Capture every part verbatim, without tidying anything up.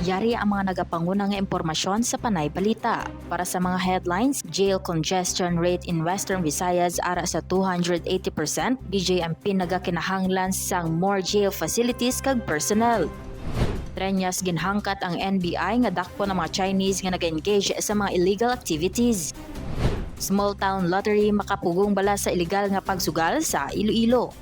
Yari ang mga nagapanguna nga impormasyon sa Panay Balita. Para sa mga headlines, jail congestion rate in Western Visayas ara sa two hundred eighty percent, B J M P nagakinahanglan sang more jail facilities kag personnel. Treñas ginhangkat ang N B I nga dakpon ang mga Chinese nga nag-engage sa mga illegal activities. Small Town Lottery makapugong bala sa iligal nga pagsugal sa Iloilo.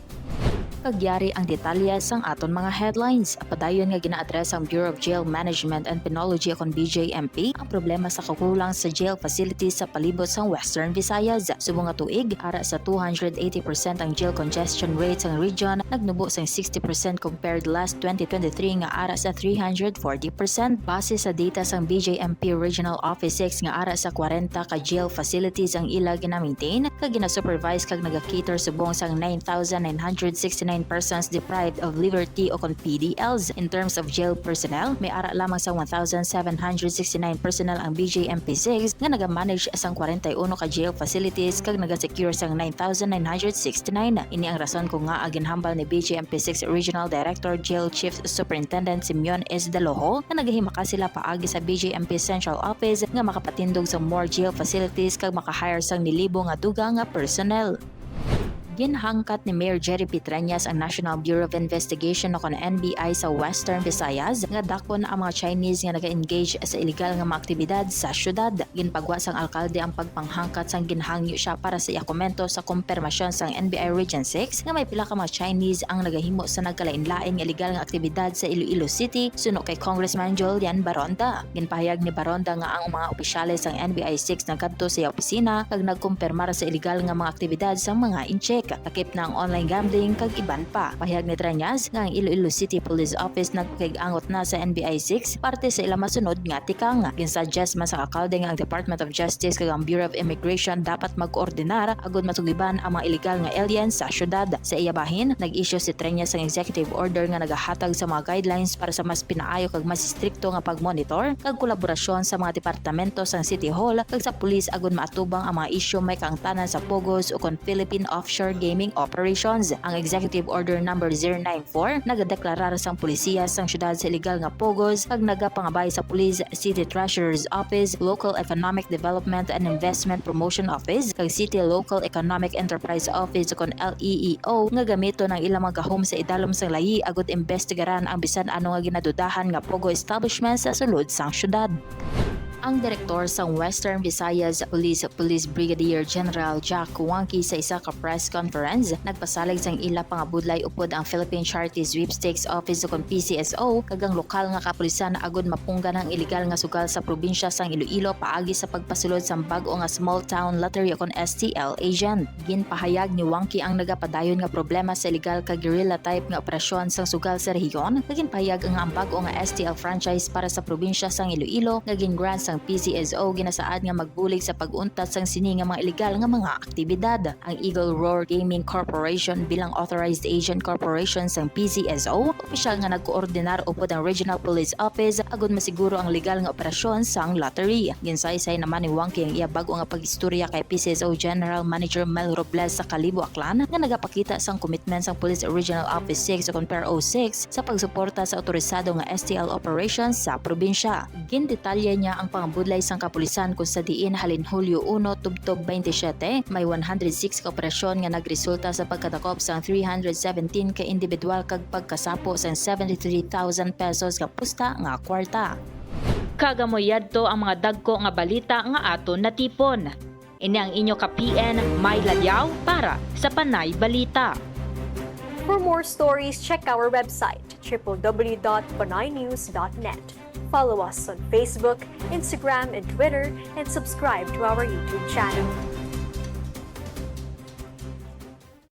Kag yari ang detalye sang aton mga headlines. Padayon nga gina-address sang Bureau of Jail Management and Penology, kon B J M P, ang problema sa kakulang sa jail facilities sa palibot sang Western Visayas. Subong nga tuig, ara sa two hundred eighty percent ang jail congestion rate sang region, nagnubo sang sixty percent compared last twenty twenty-three nga ara sa three hundred forty percent. Base sa data sang B J M P Regional Office six nga ara sa kwarenta ka jail facilities ang ila gina-maintain, kag gina-supervise kag naga-cater subong sang nine thousand nine hundred sixty-nine persons deprived of liberty o kon P D Ls. In terms of jail personnel, may ara lamang sang one thousand seven hundred sixty-nine personnel ang B J M P six nga naga-manage sang kwarenta y uno ka jail facilities kag naga-secure sang nine thousand nine hundred sixty-nine. Ini ang rason kung ngaa ginhambal ni B J M P six Regional Director Jail Chief Superintendent Simeon S. Daloho nga nagahimakas sila paagi sa B J M P Central Office nga makapatindog sa more jail facilities kag maka-hire sang nilibo nga dugang nga personnel. Ginhangkat ni Mayor Jerry P. Treñas ang National Bureau of Investigation o kon N B I sa Western Visayas nga dakpon ang mga Chinese nga naga-engage sa iligal nga mga aktibidad sa syudad. Ginpagwa sang alkalde ang pagpanghangkat sang ginhangyo siya para sa iya komento sa kompermasyon sang N B I Region six nga may pila ka mga Chinese ang nagahimo sa nagkalainlain nga iligal nga aktibidad sa Iloilo City, suno kay Congressman Julian Baronda. Ginpahayag ni Baronda nga ang mga opisyales sang N B I six nagkadto sa iya opisina kag nagkumpirmar sa iligal nga mga aktibidad sang mga Intsik, takip na ang online gambling kag iban pa. Pahayag ni Treñas nga ang Iloilo City Police Office nagpakig-angot na sa N B I six parte sa ila masunod nga tikang. Ginsuggest man sa alkalde nga ang Department of Justice kag ang Bureau of Immigration dapat magkoordinar agud masugiban ang mga iligal nga alien sa syudad. Sa iya bahin, nag-issue si Treñas sang executive order nga nagahatag sa mga guidelines para sa mas pinaayo kag mas estrikto nga pagmonitor kag kolaborasyon sa mga departamento sang City Hall kag sa pulis agud maatubang ang mga isyu may kaangtanan sa POGOs o kon Philippine Offshore Gaming Operations. Ang Executive Order Number zero nine four nagadeklarar sang polisiya sang syudad sa iligal nga POGOs kag nagapangabay sa Police, City Treasurer's Office, Local Economic Development and Investment Promotion Office, kag City Local Economic Enterprise Office, kon L E E O, nga gamiton ang ilang mga gahom sa idalom sang layi agud imbestigaran ang bisan ano nga ginadudahan nga POGO establishment sa sulod sang syudad. Ang direktor sang Western Visayas Police, Police Brigadier General Jack Wangki, sa isa ka press conference, nagpasalig sang ila pangabudlay upod ang Philippine Charity Sweepstakes Office o kon P C S O kag ang lokal nga kapulisan agud mapunggan ang iligal nga sugal sa probinsya sang Iloilo paagi sa pagpasulod sang bag-o nga small town lottery o kon S T L agent. Ginpahayag ni Wangki ang nagapadayon nga problema sa iligal kag guerrilla type nga operasyon sang sugal sa rehiyon, kag ginpahayag nga ang bag-o nga S T L franchise para sa probinsya sang Iloilo nga gin-grant sang P C S O ginasaad nga magbulig sa pag-untat sang sini nga mga iligal nga mga aktibidad. Ang Eagle Roar Gaming Corporation bilang authorized agent corporation sang P C S O, opisyal nga nagkoordinar upod ang Regional Police Office agud masiguro ang legal nga operasyon sang lottery. Ginsaysay naman ni Wangki ang iya bag-o nga pag-istorya kay P C S O General Manager Mel Robles sa Kalibo, Aklan, nga nagapakita sang commitment sang Police Regional Office six o kon P R O six sa pagsuporta sa autorisado nga S T L operations sa probinsya. Gindetalye niya ang pangabudlay sang kapulisan kung sa diin halin Hulyo uno tubtob twenty-seven, may one hundred six ka operasyon nga nagresulta sa pagkadakop sang three hundred seventeen ka individual kag pagkasapo sang seventy-three thousand pesos nga pusta nga kwarta. Kag amo yadto ang mga dagko nga balita nga aton natipon. Ini ang inyo ka P N, May Ladiao, para sa Panay Balita. For more stories, check our website, triple W dot panaynews dot net. Follow us on Facebook, Instagram, and Twitter, and subscribe to our YouTube channel.